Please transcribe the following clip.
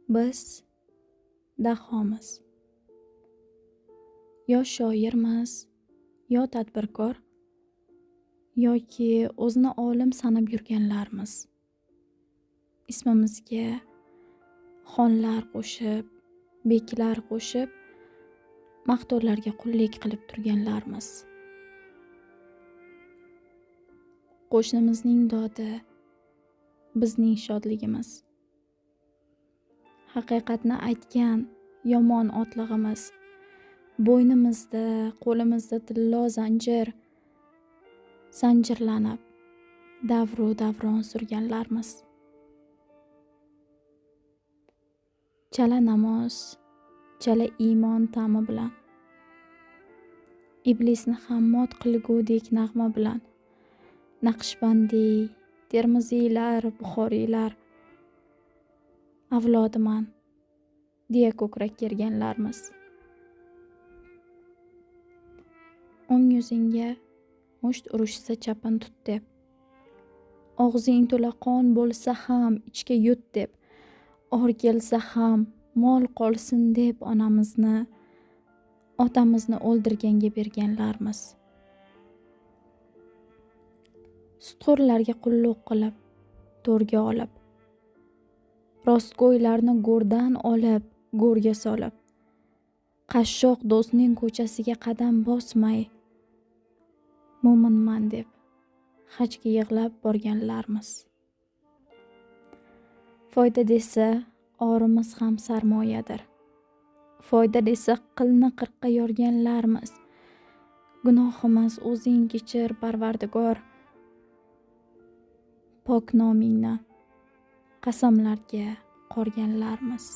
Biz dahomiz. Yo shoirmiz, yo tadbirkor, yoki o'zini olim sanab yurganlarmiz. Ismimizga xonlar qo'shib, beklar qo'shib, maqtovlarga qullik qilib turganlarmiz. Qo'shnimizning dodi bizning shodligimiz. Haqiqatni aytgan yomon otlig'imiz. Bo'ynimizda, qo'limizda tillo zanjir, zanjirlanib davru davron surganlarmiz. Chala namoz, chala iymon ta'mi bilan, iblisni ham mot qilgudek nag'ma bilan, Naqshbandiy, Termiziylar, Buxoriylar avlodiman deya ko'krak kerganlarmiz. O'ng yuzingga musht urishsa chapin tut deb, og'zing to'la qon bo'lsa ham ichga yut deb, or kelsa ham mol qolsin deb onamizni, otamizni o'ldirganga berganlarmiz. Sutxo'rlarga qulluq qilib, to'rga olib, rostgo'ylarni go'rdan olib, go'rga solib, qashshoq do'stning ko'chasiga qadam bosmay, mo'minman deb hajga yig'lab borganlarmiz. Foyda desa orimiz ham sarmoyadir. Foyda desa qilni qirqqa yorganlarmiz. Gunohimiz o'zing kechir, Parvardigor. Pok nomingni qasamlarga qorganlarmiz.